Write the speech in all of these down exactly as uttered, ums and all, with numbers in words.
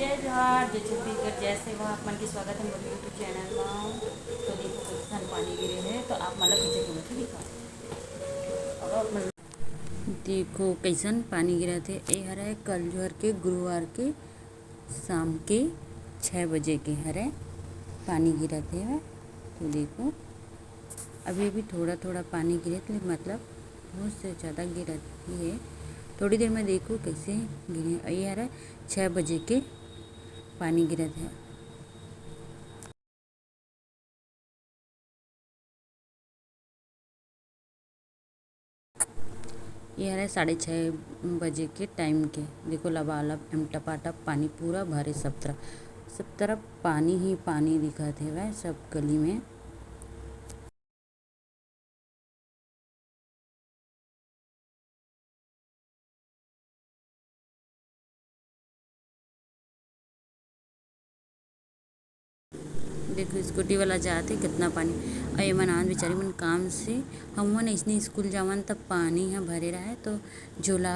जय जोहार, जय छत्तीसगढ़, जय सेवा। आप मन के स्वागत है मोर YouTube चैनल मा। तो देखो, कइसन पानी गिरे है, तो आप मन ला पीछे के मुझे दिखा। अब आप मन देखो, कइसन पानी गिरत हे। ए हरे कल जोहर के, गुरुवार के शाम के छः बजे के हरे पानी गिरत हे। तो देखो, अभी अभी थोड़ा थोड़ा पानी गिरत हे, मतलब बहुत से ज़्यादा गिरत ही है। थोड़ी देर में देखो कैसे गिरे। ये हरे छः बजे के पानी गिरत है। ये हरे साढ़े छः बजे के टाइम के। देखो, लबालब एम टपाटप पानी पूरा भरे, सब तरफ, सब तरफ पानी ही पानी दिखत हेवय, सब गली में। देखो, स्कूटी वाला जात हे, कितना पानी। अउ ये मन आन बेचारी मन काम से, हमन अइसने स्कूल जावन, तब पानी ह भरे रहय, तो झोला,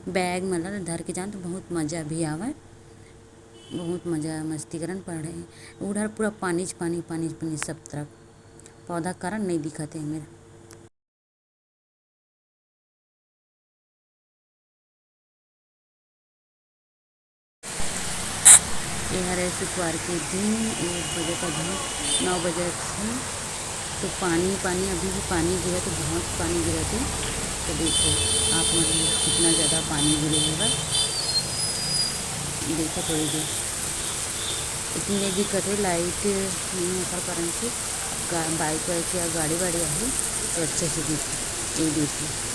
बैग मन ला धर के जान, तो बहुत मजा भी आवय, बहुत मजा, मस्ती करन, पढ़े। उधर पूरा पानीच पानी, पानीच पानी, सब तरफ। पौधा कारण नहीं दिखत हे मेरा। ये हरे शुक्रवार के दिन, एक बजे का दिन, नौ बजे से तो पानी, पानी, अभी भी पानी गिरत हे, बहुत पानी गिरत हे। तो देखो, आप मन कितना ज़्यादा पानी गिरे होगा, देखो थोड़ी देर। इतनी नहीं दिक्कत है, लाइट नहीं है, ओकर कारण से गा-, बाइक वाइक या गाड़ी वाड़ी आही तो अच्छे से दिखी, ये देखी।